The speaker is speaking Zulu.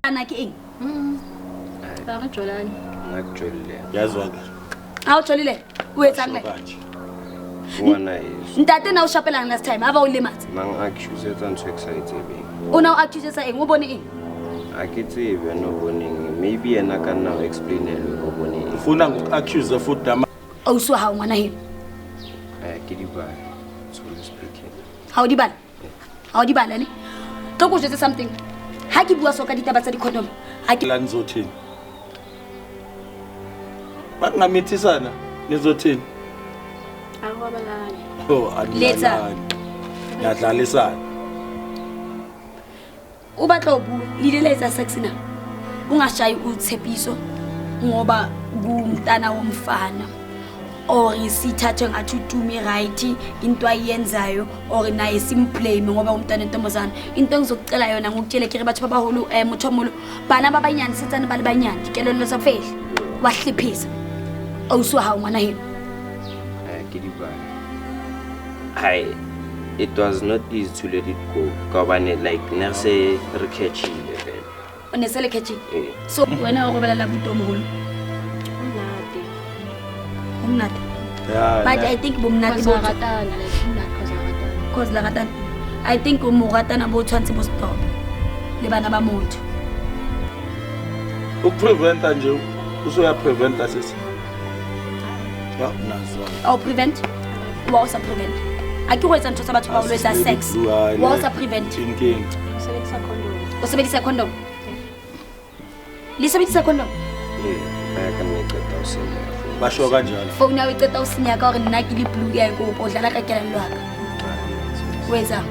Ana ke eng? Ga re jolane. Nna ke jolile. Yazwa ke. Ha o jolile, o etsang le? Ngwana heso. Ntate na o shapelang last time, a ba o lematsa. Nang accusetsa ntho e ke sa e tsebeng. O na o accusetsa eng? O bone eng? A ke tsebe yena o boneng. Maybe yena ka nna o explainelwe o bone eng. Ufuna ngoku-accuse futhi nama. Ausi wa hao ngwana heno. Eh, ke di bale. Truly speaking. Ha o di bale? Ha o di bale ne? Tlo ko jwetse something. Ha ke bua so ka ditaba tsa di-condom. Ha ke La nizothini? Bakungamithisana nizothini? A re robalane. Oh, Letsa. anidlalani. Niyadlalisana. O batla ho bua, le ile la etsa sex na? Ungashayi uTshepiso ngoba kumntana womfana. Or sithathwe ngathi uTumi right into ayenzayo or naye simblame ngoba umntana entombazana. Into engizokucela yona ngokutshele ke re batho ba baholo motho o moholo bana ba banyane setsane ba le banyane dikelello tsa fehle wa hlephisa. Ausi wa hao ngwana heno. Ke di bale. Hai, it was not easy to let it go. Ka hobane like ne re se re catchile fela. O ne se le catchile? Ee. So wena o robelela buti o moholo? Ho monate. Ho monate? Ya, But ya. I think bo monate Cause bo wa ratana, like, ho monate cause wa ratana. Cause la ratana. I think o mo ratana bo tshwantse bo stop. Le bana ba motho. Ukupreventa nje, usuyapreventa sisi. Ya, nazo. Awu prevent? Wa o sa prevent? A ke go etsa ntho tsa batho ba o etsa sex. Blue eye, Wa o sa prevent? Inkinga. O sebedisa condom. O sebedisa condom? Le sebedisa condom? Ee, ba ya ka nna e qeta ho senya. Basho kanjalo. Phone ya o e qeta ho senya ka hore nna ke le blue ya kopo, o dlala ka kelello ya ka. O etsang?